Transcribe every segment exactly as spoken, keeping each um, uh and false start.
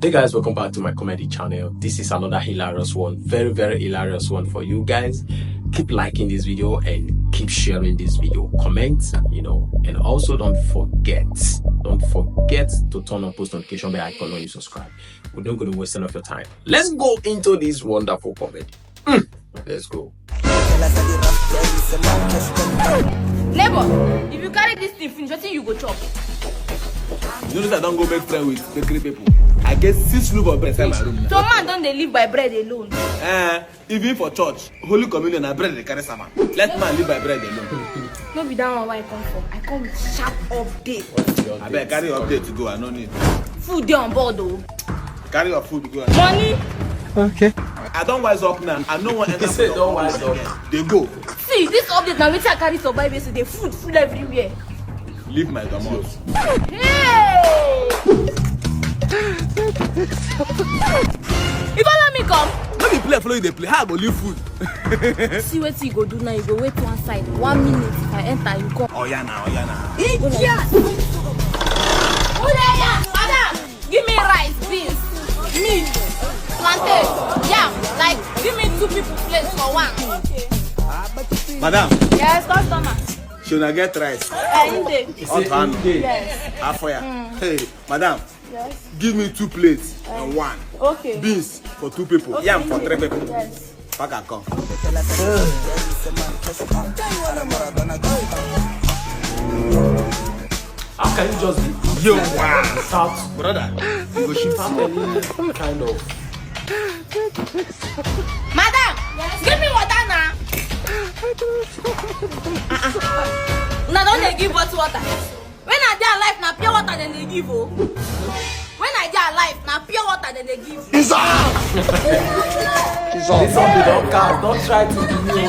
Hey guys, welcome back to my comedy channel. This is another hilarious one, very, very hilarious one for you guys. Keep liking this video and keep sharing this video. Comment, you know, and also don't forget, don't forget to turn on post notification bell icon when you subscribe. We don't go to waste of your time. Let's go into this wonderful comedy. Mm, let's go. Neighbor, if you carry this thing finish, wetin you go chop? You know that I don't go make friend with bakery people. I get six loaf of bread inside my room. Some man don dey live by bread alone. Eh, even for church, Holy Communion na bread dey carry sermon. Let man live by bread alone. No be that one wey I come for. I come with sharp update. Abeg, carry your update to go. I no need. Food dey on board o. Carry your food go. Money. I don wise up now. I no wan enter. He say for don your wise office up. Again. Dey go. See, this update na wetin I carry survive yesterday. Food full everywhere. Leave my domot. Hey! You follow me come? No be play follow you dey play. How I go leave food? See wetin you go do now. You go wait one side. One minute, if I enter, you come. Oya na, oya na. Idiot! Madam, give me rice, beans, meat, plantain, yam. Like, give me two people plate for one. Madam, Yes, customer. she una get rice. Eh, in dey. Hot hand. Yes. Afoya. Hey, madam, Yes. give me two plates and one. Okay. Beans for two people. Yam for three people. Yes. Pack and come. How can you just be Yo, wow. Without Brother, you go shoot without any kind of Madam, give me water now. Una don dey give bottle water. When I dey alive, na pure water dem dey give o. When I dey alive, na pure water dem dey give. This one be don cast, don try to be me.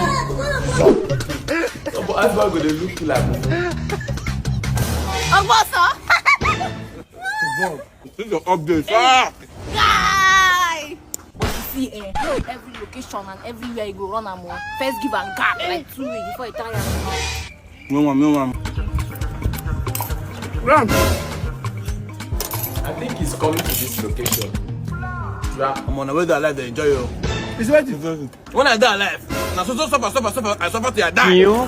But everybody go dey look you like mumu. Ogboso. This is your update. Ah! Guy. But you see, eh, every location and everywhere you go run am o. First give am gag like two weeks before you try am. No one, no one. I think he's coming to this location. Yeah. I'm on the way to life, they enjoy you. It's worth it. When I die alive, now so so suffer, suffer, suffer, I suffer till I die. You?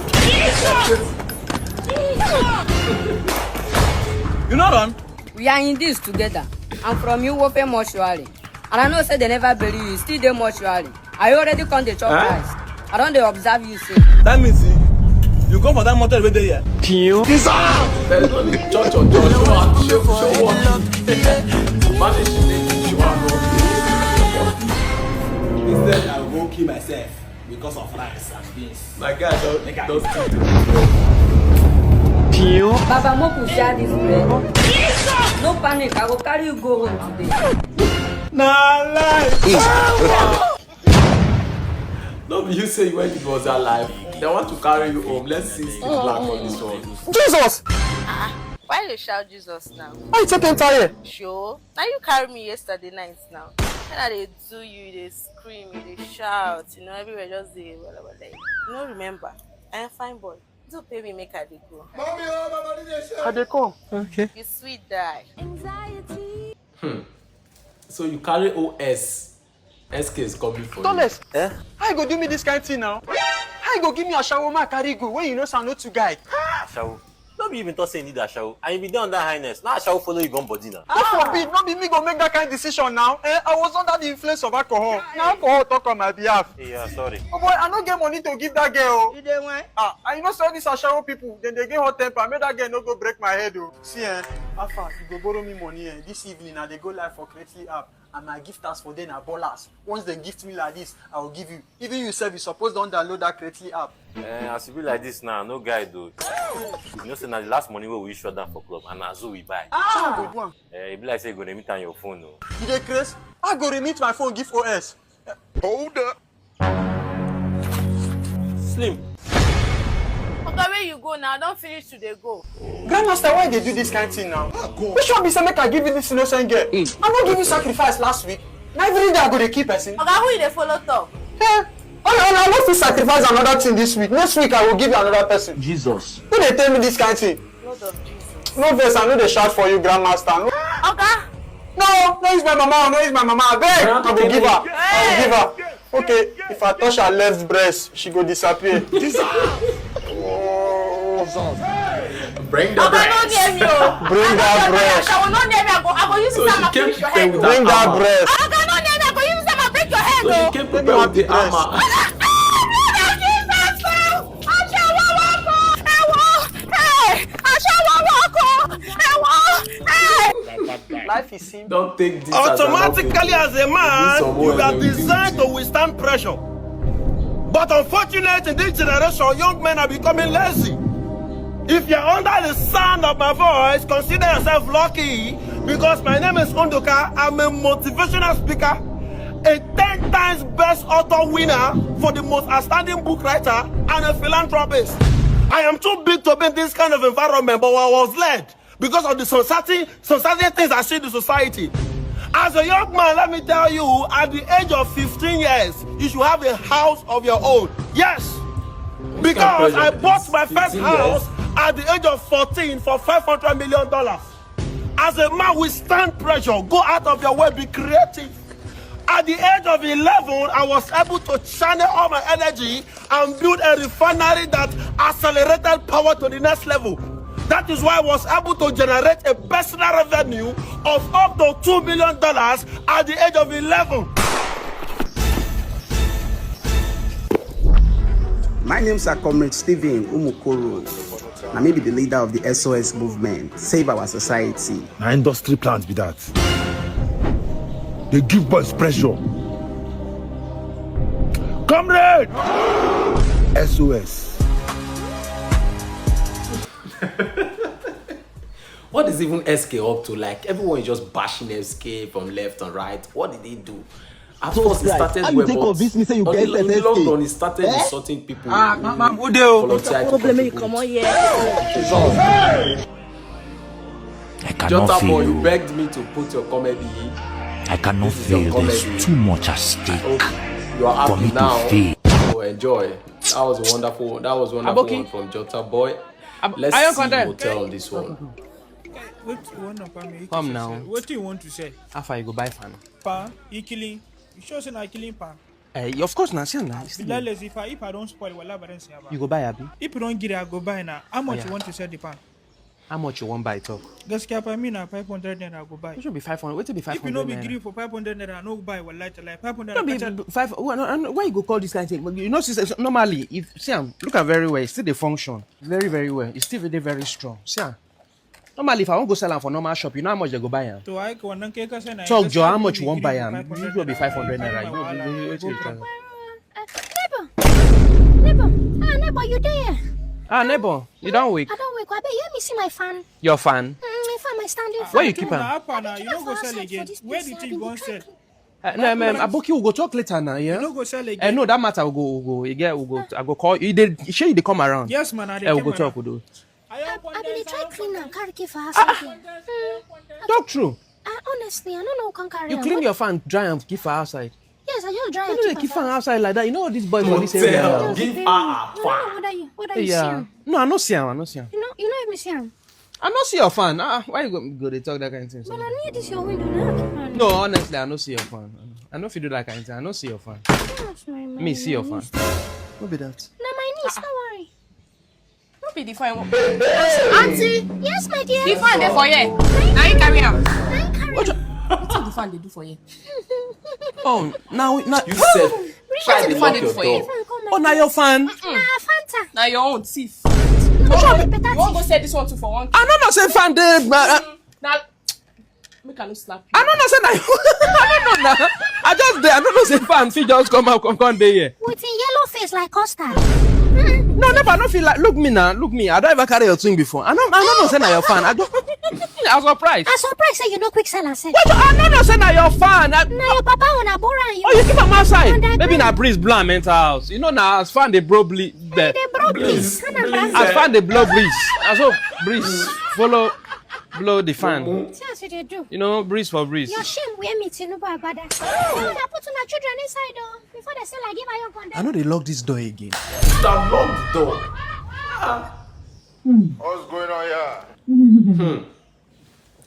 You know, run. We are in this together. I'm from Iwofe mortuary. And I know say they never bury you, you still dey mortuary. I already come dey chop rice. I don dey observe you say. That means eh, you come for that motor wey dey here. There's no need church or church. Show, show, show what? Manage to make it show up. Instead, I go kill myself because of rice and beans. My guy don don still do. Baba, make we share this bread. No panic, I go carry you go home today. Na lie. No be you say when you was alive. They want to carry you home. Let's see the black on this one. Jesus! Why you shout Jesus now? Why you take enter here? Sure. Now you carry me yesterday night now. When I dey do you, you dey scream, you dey shout, you know, everywhere just dey wala wala. You no remember? I am fine boy. You pay me make I dey go. I dey come. You sweet die. So you carry O S. S K is coming for you. Toles, eh? How you go do me this kind thing now? How you go give me ashawo ma carry go when you know say I no too guy? Ashawo. No be even talk say you need ashawo. And you be dey under highness. Now ashawo follow you gone body now. God forbid, no be me go make that kind decision now. Eh? I was under the influence of alcohol. Now alcohol talk on my behalf. Yeah, sorry. Oh boy, I no get money to give that girl. You dey wine? Ah, and you know say all these ashawo people, then they get hot temper. Make that girl no go break my head, oh. See, eh? Alpha, you go borrow me money, eh? This evening, I dey go live for Creatly app. And my gifters for there na ballers. Once they gift me like this, I will give you. Even you sef, you suppose don download that Creatly app. Eh, as e be like this now, no guy though. You know say na the last money wey we use shut down for club, and na zoo we buy. So we go do am. Eh, e be like say you go dey meet am your phone o. You dey craze? I go remit my phone give O S. Hold up. Slim. Oga, where you go now? I don finish to dey go. Grandmaster, why you dey do this kind thing now? Which one be say make I give you this innocent girl? I no give you sacrifice last week. Na every day I go dey kill person. Oga, who you dey follow talk? Eh, una, una no fit sacrifice another thing this week. Next week I will give you another person. Jesus. Who dey tell me this kind thing? Blood of Jesus. No vex, I no dey shout for you, Grandmaster. No. Oga, No, no use my mama, no use my mama. Abeg, I go give her. I go give her. Okay, if I touch her left breast, she go disappear. Bring the breast. Bring that breast. I will not near me. I go, I go use so she came to play with her. Bring that breast. I go not near me. I go use them and break your head. So she came to play with the hammer. Life is simple. Don't take this automatically as a man, you are designed to withstand pressure. But unfortunately, in this generation, young men are becoming lazy. If you're under the sound of my voice, consider yourself lucky because my name is Unduka. I'm a motivational speaker, a ten times best author winner for the most outstanding book writer, and a philanthropist. I am too big to be in this kind of environment, but I was led because of the some certain, some certain things I see in the society. As a young man, let me tell you, at the age of fifteen years, you should have a house of your own. Yes. Because I bought my first house at the age of fourteen for five hundred million dollars. As a man, withstand pressure, go out of your way, be creative. At the age of eleven, I was able to channel all my energy and build a refinery that accelerated power to the next level. That is why I was able to generate a personal revenue of up to two million dollars at the age of eleven. My name is Comrade Stephen Umukoro. Na me be the leader of the S O S movement, Save Our Society. Na industry plant be that. They give boys pressure. Comrade! S O S. What is even S K up to? Like, everyone is just bashing S K from left and right. What did he do? At first, it started well, but on the long run, it started insulting people. Ah, mama, who dey o? Problem make you comot here. I cannot fail. Jotta Boy, you begged me to put your comedy. I cannot fail. There's too much at stake for me to fail. Oh, enjoy. That was a wonderful. That was a wonderful one from Jotta Boy. Let's see hotel on this one. Come now. What do you want to say? How far you go buy fan? Pan, you killing. You sure say na killing pan? Eh, of course na, see am na. Billahi lazi, if I, if I don spoil, wala baran say ba. You go buy abi? If you don gree, I go buy na. How much you want to sell the pan? How much you wan buy talk? Gaskiya fa me na five hundred naira I go buy. Wetin be five hundred? Wetin be five hundred naira? If you no be gree for five hundred naira, I no buy, wallahi tallahi. Five hundred naira. No be five. Why you go call this kind thing? You know, normally, if see am, look am very well. E still dey function very, very well. E still dey very strong. See am. Normally, if I wan go sell am for normal shop, you know how much they go buy am? To aika wannan kai ka sani. Talk, Joe, how much you wan buy am? You go be five hundred naira. You go be wetin you tell me? Neighbor, neighbor, ah, neighbor, you there? Ah, neighbor, you don't wake. I don't wake. I bet you me see my fan. Your fan? Mm, my fan, my standing fan. Where you keep am? You no go sell again. Where the thing go sell? Uh, no, um, Aboki, we go talk later now, yeah? You no go sell again. Uh, no, that matter we go, we go, we get, we go, I go call you. They, shey you dey come around? Yes, man, I dey come around. We go talk, we do. I be dey try clean am, carry key for house again. Talk true. Ah, honestly, I no know who come carry am. You clean your fan, dry am, keep for outside. Yes, I just dry am. You no dey keep fan outside like that. You know all these boys for this area now. Give her her fan. Whether you, whether you see am. No, I no see am. I no see am. You no, you no even see am. I no see your fan. Ah, why you go, go dey talk that kind of thing? But I need this your window now. No, honestly, I no see your fan. I no fit do that kind of thing. I no see your fan. Me see your fan. What be that? Na my niece, no worry. No be the fine one. Auntie! Yes, my dear. The fine dey for here. Na you carry am. Na you carry am. Wetin the fine dey do for here? Oh, now, now you sef try dey lock your door. Oh, na your fan. Na Fanta. Na your own thief. You wan go sell this one too for one. I no know say fan dey. Na Make I no slap you. I no know say na I no know na. I just dey. I no know say fan fit just come out come come dey here. With him yellow face like custard. No, never. I no feel like. Look me now. Look me. I don't ever carry your thing before. I no. I no know say na your fan. I don't. I surprise. I surprise say you no quick sell and sell. Wait, I no know say na your fan. I, na your papa una borrow am. Oh, you keep am outside. Maybe na breeze blow am enter house. You know na as fan dey blow ble. Dey blow breeze. As fan dey blow breeze. As so breeze follow. Blow the fan. See as you dey do. You know, breeze for breeze. Your shame wear me, Tinubu Agbada. Una put una children inside o. Before they say like give ayo condemn. I know they lock this door again. Stop lock the door. What's going on here? Hmm.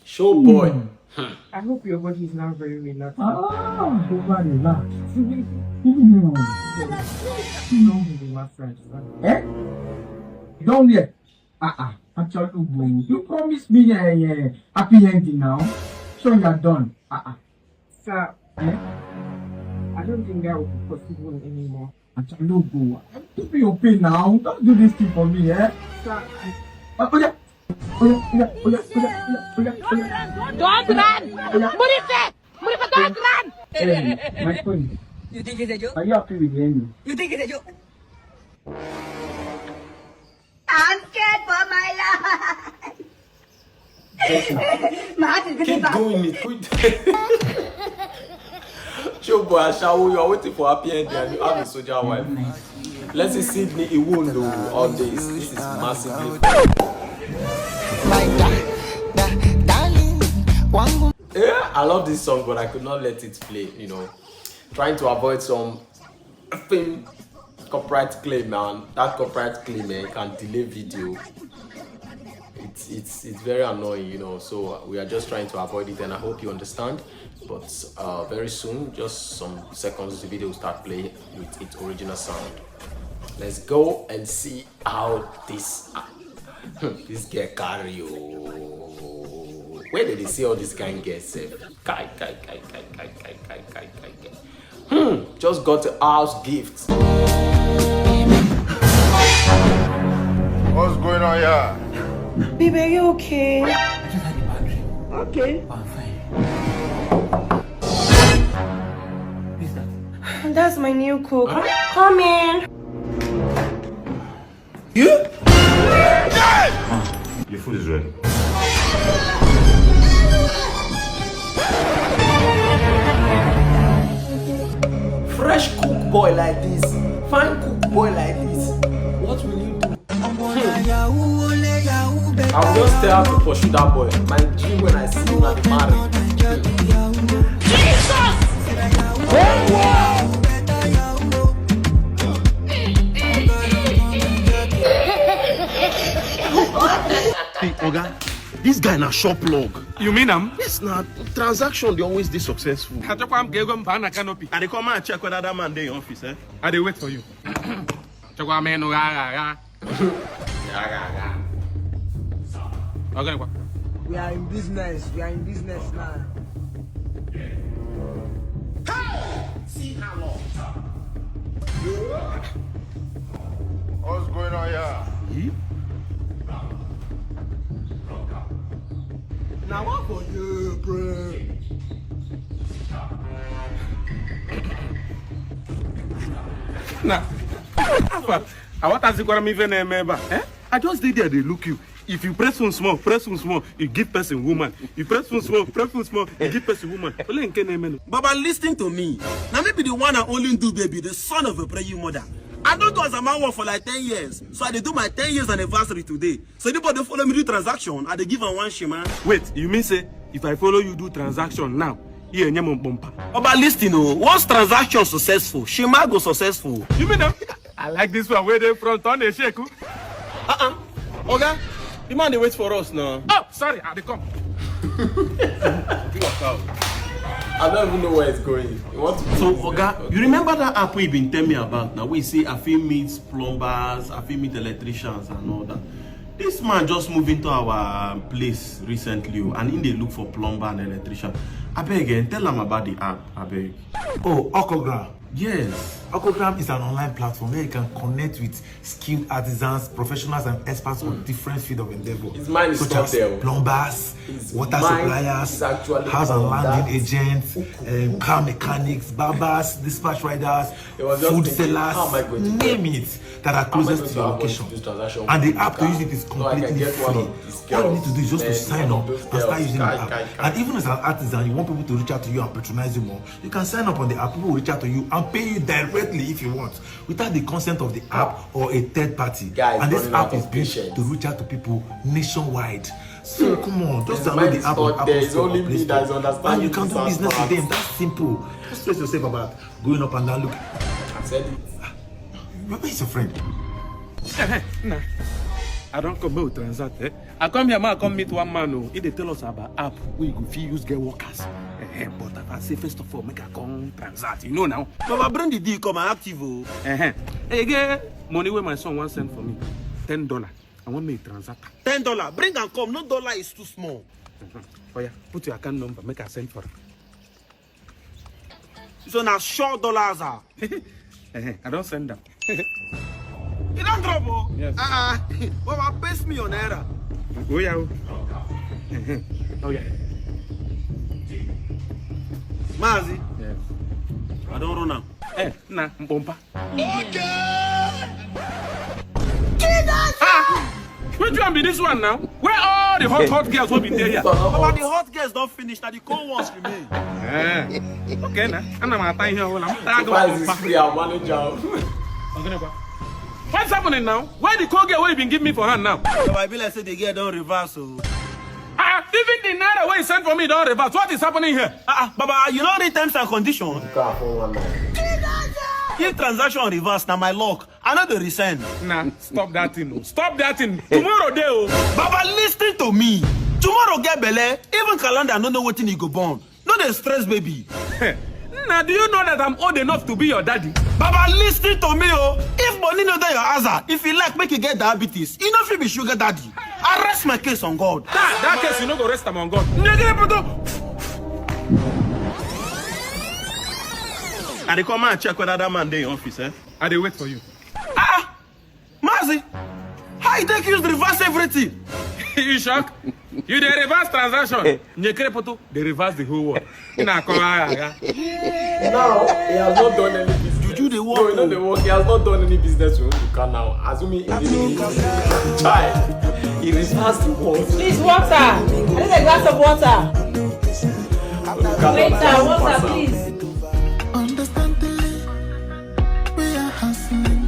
Show boy. I hope your body is now very relaxed. Ah, over relax. Mm. Don't be my friend. Eh? Don't there. Ah ah. Actually, you promised me uh, uh, happy ending now. So you are done. Ah ah. Sir, Eh? I don't think that will be possible anymore. Actually, go. I'm keeping your pain now. Don't do this thing for me, eh? Sir, I, Uh, oh yeah. Oh yeah. Oh yeah. Oh yeah. Oh yeah. Oh yeah. Oh yeah. Don't run! Murife! Murife, don't run! Hey, my friend, You think it's a joke? Are you happy with the ending? You think it's a joke? I'm scared for my life. My heart is beating Keep fast. Going, it quick. Show boy, Ashawo, you are waiting for happy ending and you have a soldier wife. Let's see Sydney Iwondo on this. This is massively. My da, da, darling, wangu Yeah, I love this song, but I could not let it play. You know, trying to avoid some thing copyright claim, man. That copyright claim eh, can delay video. It's it's it's very annoying, you know. So we are just trying to avoid it, and I hope you understand. But uh, very soon, just some seconds, the video will start playing with its original sound. Let's go and see how this uh, this girl carry you. Where did they see all this kind girl? Sef? Kai kai kai kai kai kai kai kai kai kai. Hmm, just got a house gift. What's going on here? Babe, are you okay? I just had a bad dream. Okay. I'm fine. Who's that? That's my new cook. Come in. Your food is ready. Fresh cook boy like this, fine cook boy like this. What will you do? I will just stay out to pursue that boy. My dream when I see him at the marriage. See, Oga, this guy na shop log. You mean am? Yes, na transaction dey always dey successful. Achọkwa m ka ego m baa na canopy. I dey come and check whether that man dey in office, eh? I dey wait for you. Chọkwa m ịnụ gha gha gha. Ọ gịnịkwa? we are in business. We are in business now. What's going on here? Now what for you, bro? Na. Afa, aghọtazikwara m ife na-eme ebe a. Eh? I just dey there dey look you. If you press phone small, press phone small, you give person woman. You press phone small, press phone small, you give person woman. Ole nke na-eme no? Baba, listen to me. Now me be the one and only do baby, the son of a praying mother. I don't do as a man work for like ten years. So I dey do my ten years anniversary today. So anybody follow me do transaction, I dey give am one shima. Wait, you mean say if I follow you do transaction now, you enye m mkpọmpa? Baba, listen o. Once transaction successful, shima go successful. You mean am? I like this one wey dey front on dey shake. Uh-uh. Oga, the man dey wait for us now. Oh, sorry, I dey come. I don't even know where it's going. You want to So, Oga, you remember that app wey you been tell me about now? We say I fit meet plumbers, I fit meet electricians and all that. This man just move into our place recently o, and he dey look for plumber and electrician. Abeg, eh, tell am about the app, abeg. Oh, Okogram. Yes. Okogram is an online platform where you can connect with skilled artisans, professionals, and experts on different field of endeavor, His mind is such not as there. plumbers, His water mind suppliers, is actually house and on landing that. Agents, um, car mechanics, barbers, dispatch riders, He was just food thinking, sellers, how am I going to name get it, that are How am I closest going to to your have money location. to do transaction And the with app to car? Use it is No, I can completely get one free. Of these All you girls. Need to do is just to Man, sign all up of those and start girls. Using the Kai, app. kai, kai. And even as an artisan, you want people to reach out to you and patronize you more, you can sign up on the app. People will reach out to you and pay you directly if you want, without the consent of the app or a third party. Guys, And this running out app is of built patience. To reach out to people nationwide. So come on, just His download mind the is app on not there. Apple It's Store only or Play me that is Store, understanding and you can this do business with part. Them. That's simple. Just stress yourself about going up and down. Look, I said it. Where is your friend? Nah. I don't come out transact. Eh? I come here, man. I come meet one man. Oh, he dey tell us about app where you go fit use get workers. Eh, eh, but I say first of all, make I come transact. You know now. Baba, bring the deal, come and active. Oh. Eh, eh. Hey, get money where my son wants send for me. Ten dollar. I want me transact. Ten dollar. Bring and come. No dollar is too small. Oh yeah, put your account number. Make I send for. So na sure dollars are. Eh, eh, I don't send them. You don't drop, oh? Yes. Uh-uh. Baba, paste me on error. Oh yeah. Oh. Eh, eh. Oh yeah. Mazi. Yes. I don't run am. Eh, na mbompa. Okay. Jesus! Ah! Which one be this one now? Where all the hot, hot girls will be there here? Baba, the hot girls don't finish. Now the cold ones remain. Eh. Okay, now. I'm not my time here. I'm tired of Why is this free? I'll manage out. What's happening now? Where the cold girl wey you been give me for hand now? Baba, I be like say the girl don't reverse, oh. Ah, even the naira wey you send for me don't reverse. What is happening here? Ah, ah, Baba, you know the terms and conditions. If transaction reverse, na my luck. I no dey resend. Nah, stop that thing. Oh. Stop that thing. Tomorrow day, oh. Baba, listen to me. Tomorrow get belle. Even calendar no know wetin e go born. No dey stress, baby. Now, do you know that I'm old enough to be your daddy? Baba, listen to me, oh. If money no dey your aza, if you like make you get diabetes, you no fit be sugar daddy. I rest my case on God. That, that case you no go rest am on God. Negere poto. I dey come and check whether that man dey in office, eh? I dey wait for you. Ah, Mazi, how you take use reverse everything? You shock? You dey reverse transaction. Nyekere poto, dey reverse the whole world. Ina come aga. Now, he has not done any business. Juju dey work. No, he no dey work. He has not done any business with Ubuka now. Assuming he didn't. Chai, he reversed the world. Please, water. I need a glass of water. Waiter, water, please. Understand the we are hustling.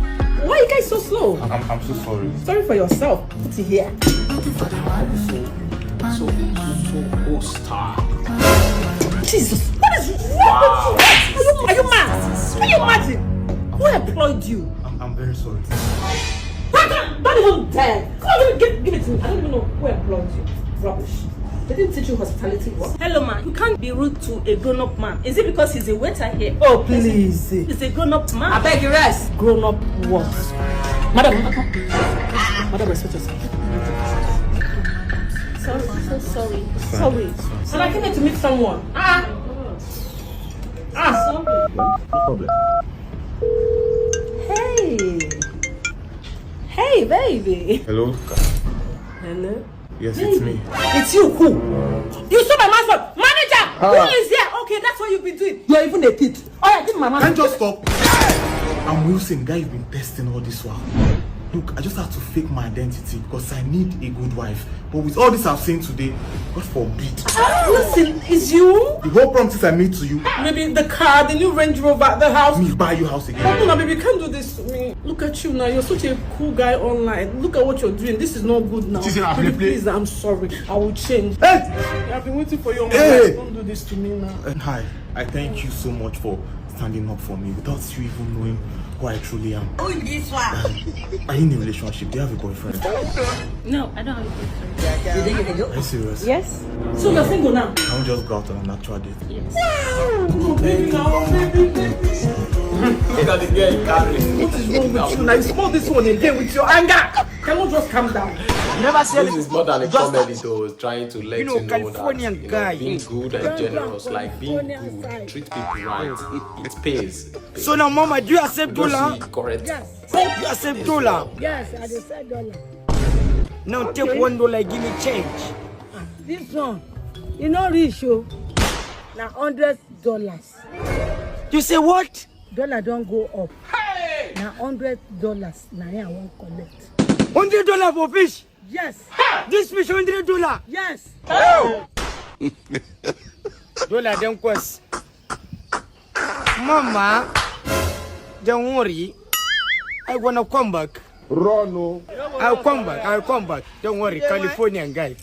Why are you guys so slow? I'm, I'm so sorry. Sorry for yourself. Put it here. Looking for the one. So, so, so, so hostile. Jesus, what is wrong with you? Are you, are you mad? Can you imagine? Who employed you? I'm, I'm very sorry. What? Don't even dare. Come on, give, give it to me. I don't even know who employed you. Rubbish. They didn't teach you hospitality what? Hello, man. You can't be rude to a grown-up man. Is it because he's a waiter here? Oh, please. He's a grown-up man. I beg you, rest. Grown-up what? Madam, madam, respect yourself. Sorry, so sorry. Sorry. So I came here to meet someone. Ah. Ah. Sorry. No problem. Hey. Hey, baby. Hello? Hello? Yes, it's me. It's you who? You saw my man's phone. Manager, who is here? Okay, that's what you've been doing. You're even a kid. All right, give me my man. Can you just stop? I'm Wilson, guy you've been testing all this while. Look, I just have to fake my identity because I need a good wife. But with all this I've seen today, God forbid. Wilson, is you? The whole promises I made to you. Maybe the car, the new Range Rover, the house. Me buy you house again. No, no, baby, you can't do this to me. Look at you now. You're such a cool guy online. Look at what you're doing. This is not good now. It isn't a play, baby, play. Please, I'm sorry. I will change. Hey! I've been waiting for you all my life. Don't do this to me now. Uh, hi. I thank you so much for standing up for me without you even knowing who I truly am. Who is this one? Are you in a relationship? Do you have a boyfriend? No, I don't have a boyfriend. You think you can do? Are you serious? Yes. So you're single now? I will just go out on an actual date. Yes. Wow! Baby, now, baby, baby. Look at the girl you carry. What is wrong with you? Now you spoil this one again with your anger. Can you just calm down? You never see anything. This is more than a comedy, though. Trying to let you know, you know that, Californian you know, guy, being good and generous, like, being good, treat people right, it, it pays. So now, Mama, do you accept dollar? Correct. Yes. You accept dollar? Yes, I dey accept dollar. Now take one dollar, give me change. Ah, this one, e no reach o. Na hundred dollars. You say what? Dollar don go up. Hey! Na hundred dollars na him I wan collect. Hundred dollar for fish? Yes. Ha! This fish hundred dollar? Yes. Dollar don cost. Mama, don't worry. I wanna come back. Run o. I'll come back. I'll come back. Don't worry, Californian guy.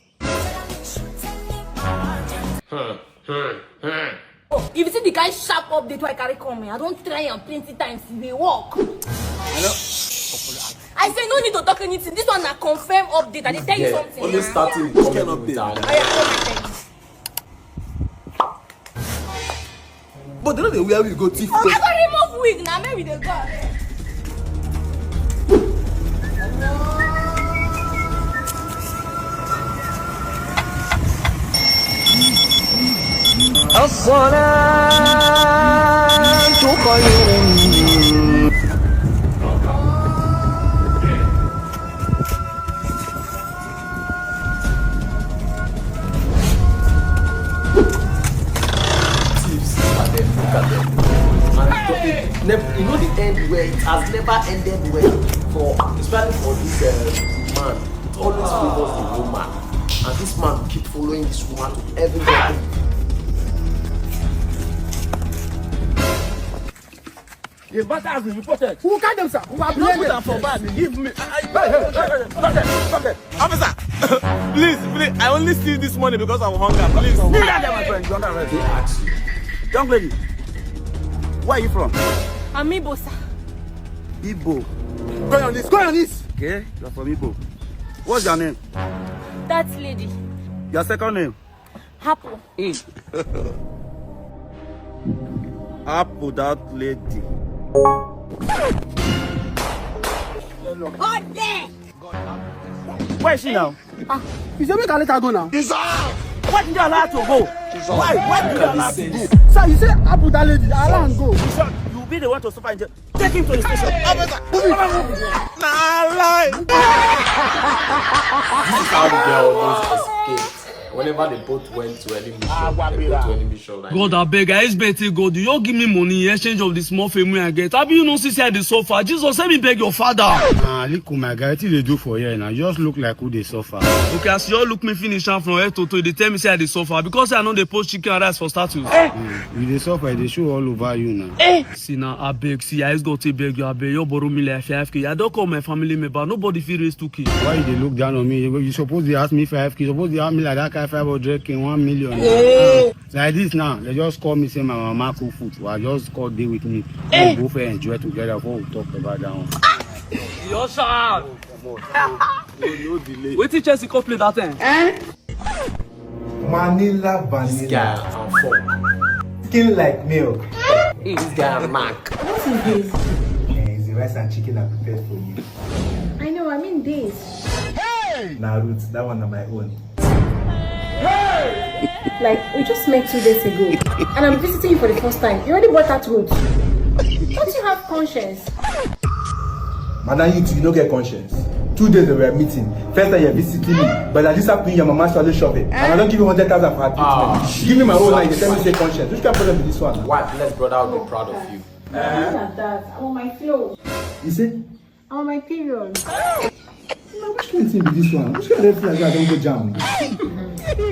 If you see the kind sharp update wey I carry come, eh, I don try am plenty times, e dey work. Hello? I I say no need to talk anything. This one na confirm update. I dey tell you something. Only starting the comedy with her. Oya, come and tell me. But they no dey wear wig go thief. I go remove wig na, make we dey go. الصلاة خير. Thieves, look at them, look at them. And it, it, nev- you know the end where it has never ended well for, especially for this uh, man. It always favors the woman, and this man will keep following this woman to everywhere. The matter has been reported. Who got them, sir? Who are playing them? Put them for bad. Give me. Hey, hey, hey, hey, hey, hey, hey. Officer, please, please, I only steal this money because of hunger. Please. Sit down there, my friend. You're under arrest. Young lady, where are you from? I'm Igbo, sir. Igbo. Go on this. Go on this. Okay, you're from Igbo. What's your name? That lady. Your second name? Happy. Apple that lady. God there. Where is she now? Ah, you say make I let her go now. Why did you allow her to go? Why? Why did you allow her to go? Sir, you say Apple that lady, allow am go. You sure you be the one to suffer in jail? Take him to the station. Nah lie. This is how the girl always escaped. Whenever they both went to any mission, they go to any mission like God abeg, I expect God. You all give me money in exchange of the small fame wey I get. Abi you no see say I dey suffer? Jesus, help me beg your father. Ah, look, my guy, wetin you dey do for here now? You just look like who dey suffer. Okay, as you all look me finish am from head to toe, you dey tell me say I dey suffer because say I no dey post chicken and rice for status. You dey suffer, e dey show all over you now. See na abeg, see, I just go take beg you abeg. You borrow me like five K. I don call my family member. Nobody fit raise two K. Why you dey look down on me? You suppose dey ask me five K. You suppose dey ask me like that kind five hundred K, one million. Ah, like this now, they just call me say my mama cook food. So I just call dey with me. We go for enjoy together before we talk about that one. Your son. Wetin Chelsea come play that time? Manila vanilla. Skin like milk. This guy Mark. Eh, it's the rice and chicken I prepared for you. I know, I mean this. Now, Ruth, that one na my own. Like, we just met two days ago, and I'm visiting you for the first time. You already brought out Ruth. Don't you have conscience? Madam, you too, you no get conscience. Two days we were meeting. First time you're visiting me, but at this afternoon your mama swallow shove it. And I don't give you hundred thousand for her treatment. Give me my own line, they tell me say conscience. Which kind of problem is this one? Wife, let's brother, I'll be proud of you. Look at that. I'm on my flow. You say? I'm on my period. Which kind of thing be this one? Which kind of red flag I don't go jam?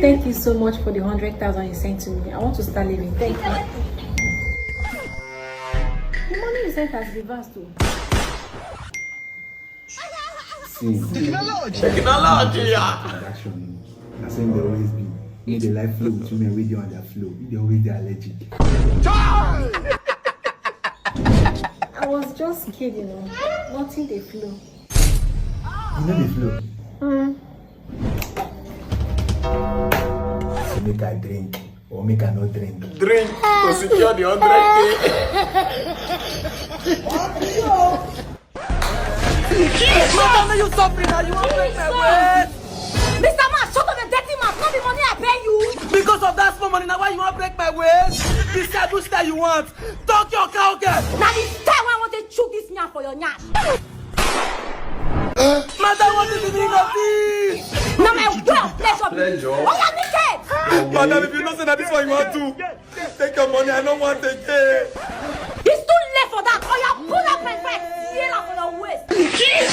Thank you so much for the hundred thousand you sent to me. I want to start living. Thank you. The money you sent has reversed too. See. Technology, yeah. Production. Na same they always be. Make the life flow with women wey dey on their flow. If they always dey allergic. I was just kidding. Oh. Nothing dey flow. You know the flow. Mm. So make I drink or make I not drink. Drink to secure the hundred K. Madam, you suffering now. You want break my waist? Mister Man, shut up the dirty mouth. Not the money I pay you. Because of that small money, now why you want break my waist? This guy do style you want. Talk your cow girl. Now the time I want to chook this nyash for your nyash. Madam, what is the meaning of this? Now my girl, pleasure. Pleasure. Oh, you're naked. Madam, if you know say that this one you want to take your money, I don't want again. It's too late for that. Oh, you pull up my friend. Tear up for your waist.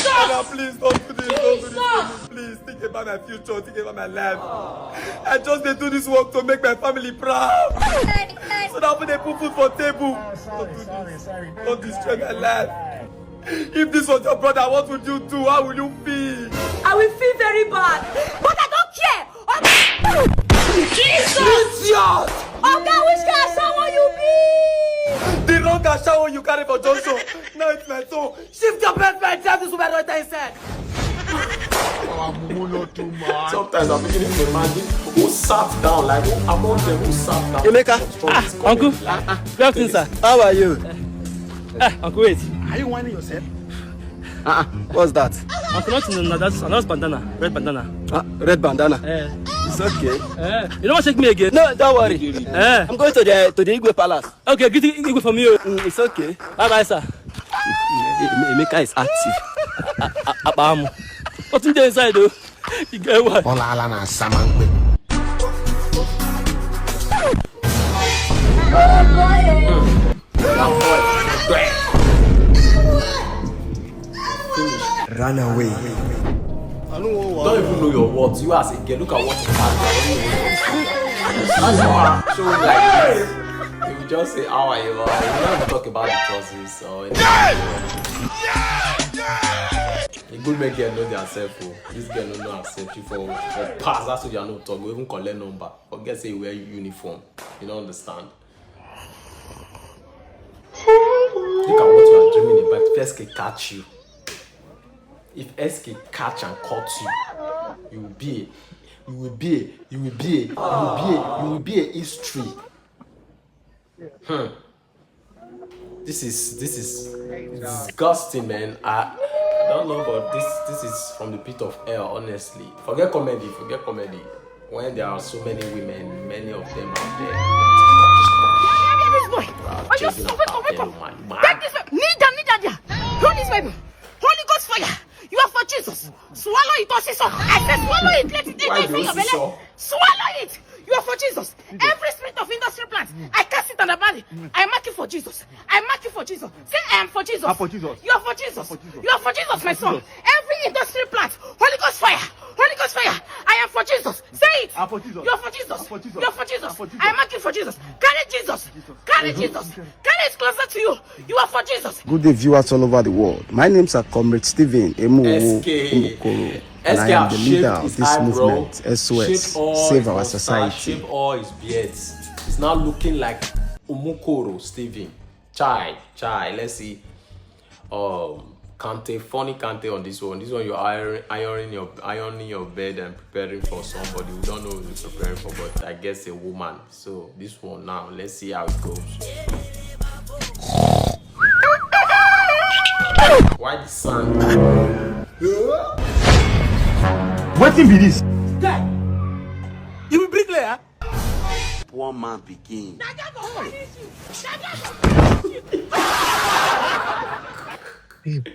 Madam, please don't do this. Don't do this for me. Please think about my future. Think about my life. I just dey do this work to make my family proud. So that when they put food for table, don't do this. Don't destroy my life. If this was your brother, what would you do? How will you feel? I will feel very bad, but I don't care. Jesus! Oga, which kind of someone you be? The wrong Look at shower you carry for Johnson. Now it's my turn. Shift your bed, man. Tell this woman right inside. Sometimes I'm beginning to imagine who sat down, like who among them who sat down. Emeka, ah, uncle, good afternoon, sir. How are you? Ah, uncle, wait. Are you whining yourself? Uh-uh. What's that? Uncle, nothing, no, that's another bandana, red bandana. Uh, red bandana. Eh. It's okay. Eh. You don't want to shake me again? No, don't worry. Eh. I'm going to the to the Igwe Palace. Okay, get it for me. Oh. Mm, it's okay. Bye bye, sir. Emeka is active. Abamu. What's in there inside though? You get what? All Alana Samangbe. Run away. I don't even know your words. You as a girl, look at what you have. You are showing like this. You just say how are you? You don't even talk about the trousers or anything. A good make girl know their self. Oh. This girl no know herself. She for, for pass. That's why you are not talk. We even collect number. Forget say you wear uniform. You don't understand. Look at what you are dreaming about. If S K catch you, if S K catch and cut you, you will be, a, you will be, a, you will be, a, you will be, a, you will be a history. Hmm. This is this is disgusting, man. I, I don't know, but this this is from the pit of hell, honestly. Forget comedy, forget comedy. When there are so many women, many of them out there. This boy. Are you stupid? Wake up, wake up. Take this boy. Kneel down, kneel down there. Hold this Bible. Holy Ghost fire. You are for Jesus. Swallow it, Osiso. I said swallow it. Let it enter inside your belly. Swallow it. You are for Jesus. Every spirit of industry plants, I cast it on the body. I mark it for Jesus. I mark you for Jesus. Say, I am for Jesus. I'm for Jesus. You are for Jesus. You are for Jesus, my son. Every industry plant, Holy Ghost fire. Holy Ghost fire. I am for Jesus. Say it. I'm for Jesus. You are for Jesus. I'm for Jesus. You are for Jesus. I mark you for Jesus. Carry Jesus. Carry Jesus. Carry it closer to you. You are for Jesus. Good day, viewers all over the world. My name's are Comrade Stephen Emuwo Umukoro. And I am the leader of this movement, S O S, Save Our Society. Shave all his beards. He's now looking like Umukoro Stephen. Chai, chai. Let's see. Um, Kante, funny Kante on this one. This one you're iron, ironing your ironing your bed and preparing for somebody. We don't know who you're preparing for, but I guess a woman. So this one now, let's see how it goes. Why the sound? Wetin be this? Guy, you be bricklayer? Poor man pikin. Babe,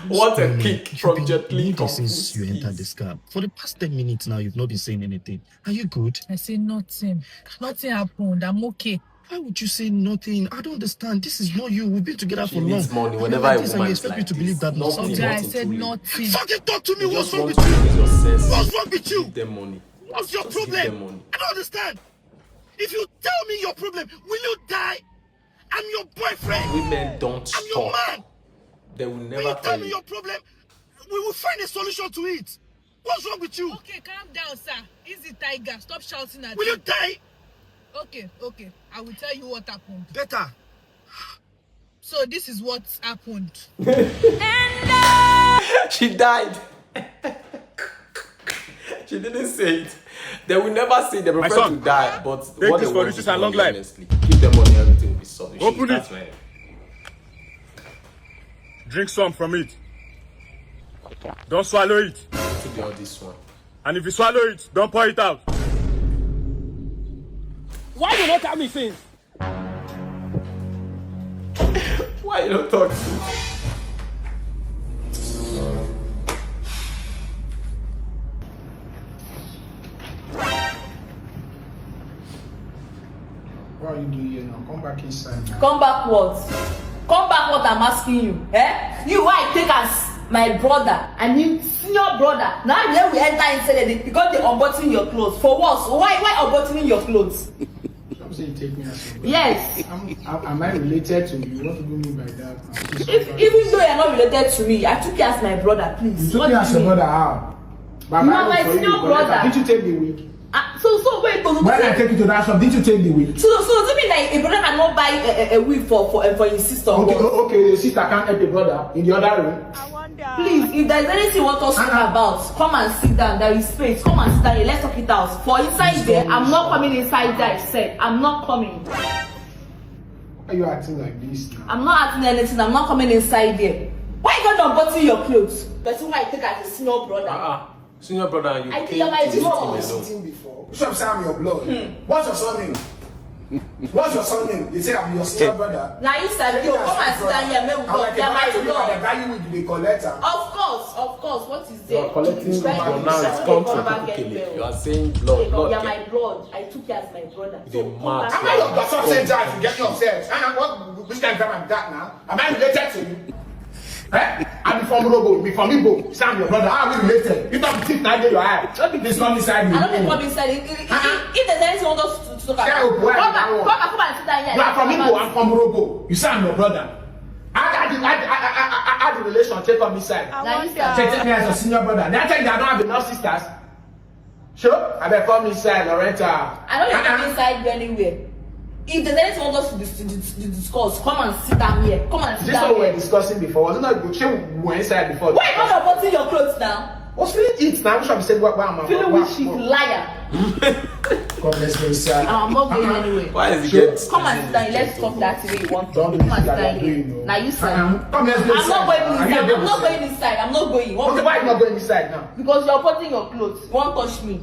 what a kick from Jet Li. Since you entered this car, for the past ten minutes now, you've not been saying anything. Are you good? I say nothing. Nothing happened. I'm okay. Why would you say nothing? I don't understand. This is not you. We've been together she for long. Money whenever like this, I expect like you to this. Believe that nothing. Okay, I said nothing. Fucking talk to me. What's wrong with you? What's wrong with you? Give them money. What's your problem? I don't understand. If you tell me your problem, will you die? I'm your boyfriend. Women don't I'm talk. Your man. They will never when you tell me your problem, we will find a solution to it. What's wrong with you? Okay, calm down, sir. Easy, Tiger. Stop shouting at me. Will you die? Okay, okay. I will tell you what happened. Better. So this is what happened. She died. She didn't say it. They will never say they prefer to die, but take what this for riches and long life. Honestly, keep them on everything will be solved. Open it. Drink some from it. Don't swallow it. To be on this one. And if you swallow it, don't pour it out. Why you not tell me things? Why you don't talk? What are you doing here now? Come back inside now. Come back what? Come back what I'm asking you. Eh? You why I take as my brother, I mean senior brother. Now here we enter inside because they unbutton your clothes. For what? Why why unbuttoning your clothes? Say you take me as your brother. Yes. Am, am I related to you? What do you mean by that? If, even though you're not related to me, I took you as my brother, please. You took me as your brother how? But you are my senior brother. Did you take the wig? Ah, so, so wait, so, When I take you to that shop, did you take the wig? So, so does it mean that a brother cannot buy a, a, a wig for, for, uh, for his sister? Okay, o- okay, your sister can't help a brother in the other room. Please, if there's anything you want us to talk about, come and sit down. There is space. Come and sit down here. Let's talk it out. For inside there, I'm not coming inside there, I said. I'm not coming. Why are you acting like this now? I'm not acting anything. I'm not coming inside there. Why you gonna button your clothes? Person why I take as a senior brother. Ah, senior brother, and you I came think my to meet him small alone. Seen before. Which of say I'm your blood? What's your surname? What's your surname? They say I'm your senior brother. Now you said you come and sit down here. Make we I'm like a you're my brother to you, blood. and I buy you with the collector. Of course, of course. What is You there? are collecting Try blood to now. say It's you come come to back Kukele. anywhere. You are saying blood, You're blood. my blood. I took you as my brother. The So come mad back. Am I your doctor Saint Jack? Get yourself. Ah, what? Which kind of am that now? Am I related to you? Eh? I'm from Robo, me from Igbo. Say I'm your brother. How are we related? You talk thief now, dey your eye. Don't be this come inside me. I don't dey come inside. If, if, if, if there's anything you want us to, to talk Yeah, about, boy, come that back, one. Come back, come and sit down here. You are from Igbo, I'm from Robo. You say I'm your brother. How, how, the, how, the, how, how, how, how the relation take come inside? Now you They take me as a senior brother. They tell you I don't have enough sisters. Sure? I better come inside, Loretta. I don't come inside you anywhere. If there's anything you want us to, dis- to, dis- to discuss, come and sit down here. Come and sit This is down what we were here. Discussing before. Wasn't that good? Shey we were inside before. Why you not putting your clothes now? Was feeling it now. Which one be said what, what, what, Feeling what, which she's what? Liar. Come, let's go inside. I'm not going anywhere. Why is he Sure. getting Come and sit down. Let's talk that way you want. Don't do Come this and sit like down you're doing, here. no. Now you sit. Uh-uh. Come, let's go I'm not inside. going Are you inside. a I'm not baby? Going inside. I'm not going. Okay, why you not going inside now? Because you're putting your clothes. You won't touch me.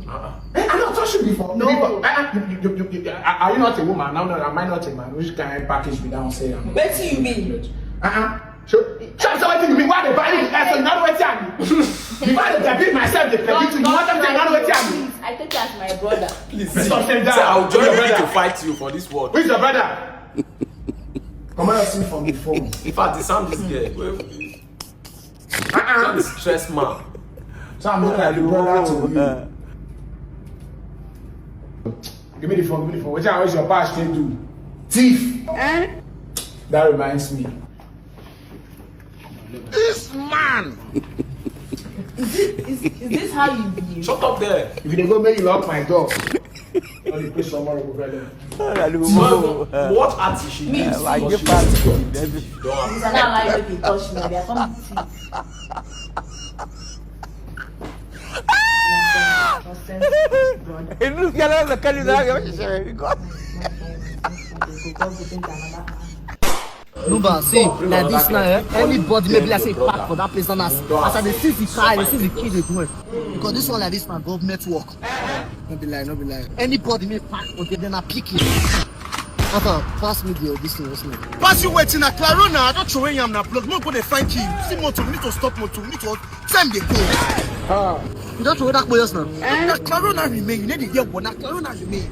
Eh, I not touch you before. No. Before. Uh-uh. You, you, you, you, are are you not a woman? No, no, no, am I not a man? Which kind of package be down say I'm Wetin you mean? Uh-uh. So, so, so what do you mean? Why they buy me? Eh, so you not wetin I mean? You buy the debit myself, the debit you want them to not wetin I mean? Please, I take you as my brother. Please, Let's see, not say that. see, I'll join Your you brother. To fight you for this word. Who is your brother? Come on, see from the phone. In fact, the sound this girl. Well, Uh-uh. that is stress man. So I'm not like the brother to you. Give me the phone, give me the phone. What is your past they do? Thief. That reminds me. This man. Is, it, is, is this how you behave? Shut up there. If you dey go, make you lock my door. All the place tomorrow go very well. What, what art is she Me, doing? I What get she back doing? to You don't have It's not like you touch me. They are coming to thief. Nonsense, brother. Inú kí aláwọ̀ kan ní láàrin ọ̀ṣẹ̀ṣẹ̀ rẹ̀ kọ́. Nuba, see, like this now, eh? Anybody maybe I say park for that place and as, as I dey see the car, I dey see the key dey do it. Because this one like this na government work. No be lie, no be lie. Anybody may park for there, then I pick it. Papa, pass me the this thing, what's name? Pass you waiting at Clarona. I don't throw him na blood. No go dey find you. See motor, we need to stop motor. We need to send the go. You don't throw that boy else now. Na Clarona remain. You need to hear what na Clarona remain.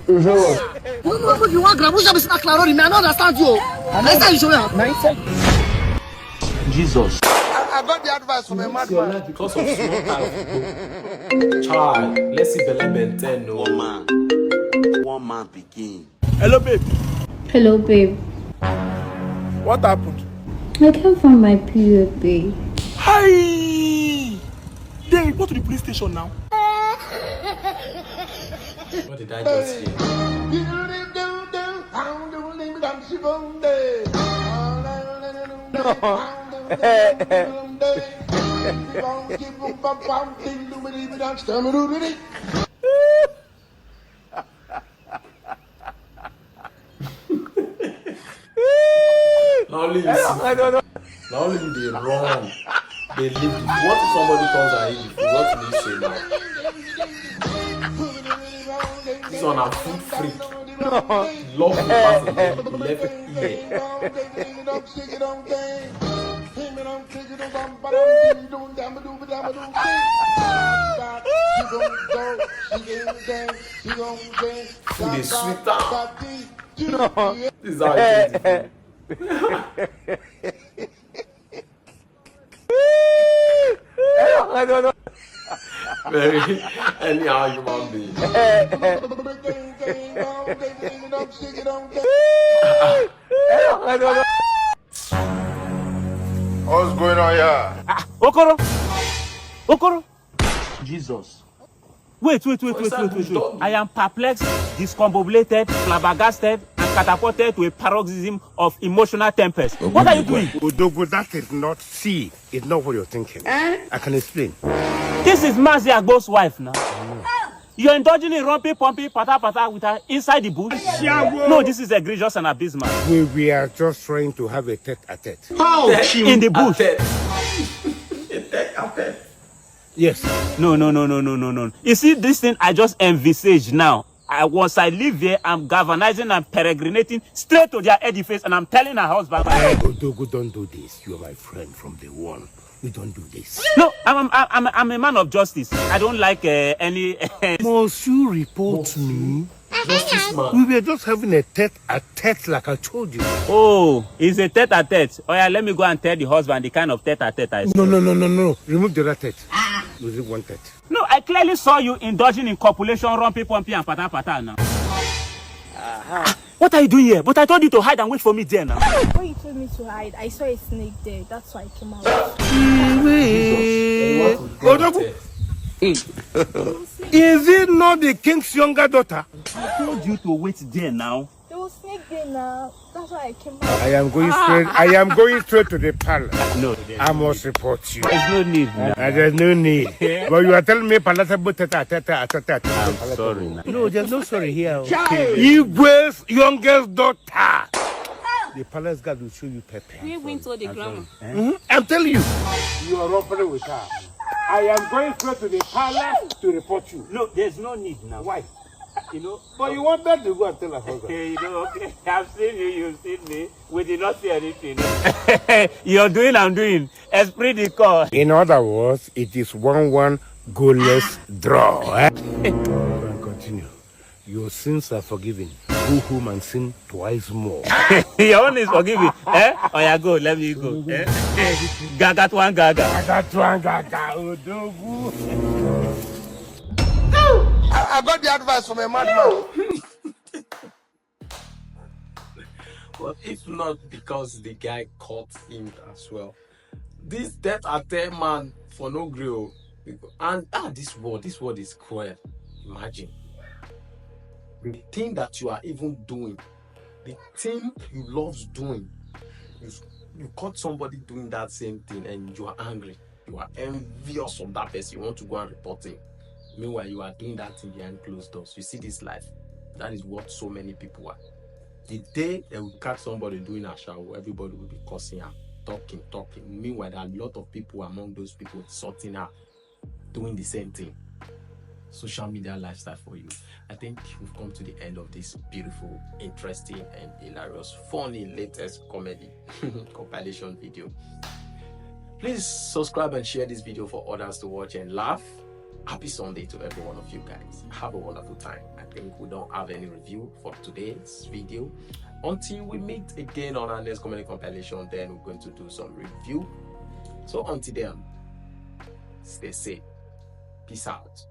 What, what, what you want, grab? Who's that? Not Clarona, man. I don't understand you. Next time you show me. Jesus. I, I got the advice from a madman. Because of small time. Child, let's see Belle Ben ten. No. One man. One man begin. Hello, babe. Hello, babe. What happened? I can't find my period, babe. Hi! Then report to the police station now. What did I just hear? Na only you see. Na only you dey run. Dey live the. What if somebody comes and eat the food? What will you say now? This one na food freak. Love the person. Left ear. Food dey sweet am. This is how it is. Very anyhow human being. What's going on here? Okoro! Okoro! Jesus. Wait, wait, wait, wait, wait, wait, wait. I am perplexed, discombobulated, flabbergasted, and catapulted to a paroxysm of emotional tempest. What are you doing? Odogwu, that is not, see, it's not what you're thinking. Eh? I can explain. This is Mazi Agbo's wife now. You're indulging in romping, pumping, pata pata with her inside the bush. No, this is egregious and abysmal. We, we are just trying to have a tete-a-tete. How? In the bush. Yes. No, no, no, no, no, no, no. You see, this thing I just envisaged now. I, once I leave here, I'm galvanizing and peregrinating straight to their edifice, and I'm telling her husband. Hey, Odogwu, don't do this. You're my friend from day one. You don't do this. No, I'm, I'm, I'm, I'm a man of justice. I don't like uh, any. Must you report me? Justice man. We were just having a tete-a-tete, like I told you. Oh, it's a tete-a-tete. Oh yeah, let me go and tell the husband the kind of tete-a-tete I saw. No, no, no, no, no. Remove the other tete. We leave one tete. No, I clearly saw you indulging in copulation, rompy, pumpy, and pata pata now. What are you doing here? But I told you to hide and wait for me there now. When you told me to hide, I saw a snake there. That's why I came out. Odogwu. Is it not the king's younger daughter? I told you to wait there now. There was snake there now. That's why I came out. I am going straight. I am going straight to the palace. No, I must report you. There's no need now. Uh, there's no need. But you are telling me palatable tete-a-tete, tete-a-tete. I'm sorry now. No, there's no sorry here. Igwe's youngest daughter. The palace guard will show you pepper. We went to the grammar. I'm telling you. You are robbery with her. I am going straight to the palace to report you. No, there's no need now. Why? You know. But you wanted to go and tell her husband. You know, okay. I've seen you, you've seen me. We did not see anything. You're doing, I'm doing. Esprit de corps. In other words, it is one one goalless draw. Eh? Go and continue. Your sins are forgiven. Go home and sin twice more. Your own is forgiven. Eh? Oh yeah, go. Let me go. Eh? Gaga to one gaga. Gaga to one gaga. Odogwu. I, I got the advice from a madman. But if not because the guy caught him as well, this tete-a-tete man for no gree o. And ah, this world, this world is cruel. Imagine the thing that you are even doing, the thing you love doing, you, you caught somebody doing that same thing and you are angry. You are envious of that person. You want to go and report him. Meanwhile, you are doing that thing behind closed doors. You see this life. That is what so many people are. The day they will catch somebody doing a show, everybody will be cursing her, talking, talking. Meanwhile, there are a lot of people among those people sorting her, doing the same thing. Social media lifestyle for you. I think we've come to the end of this beautiful, interesting, and hilarious, funny, latest comedy compilation video. Please subscribe and share this video for others to watch and laugh. Happy Sunday to every one of you guys. Have a wonderful time. I think we don't have any review for today's video. Until we meet again on our next comedy compilation, then we're going to do some review. So until then, stay safe. Peace out.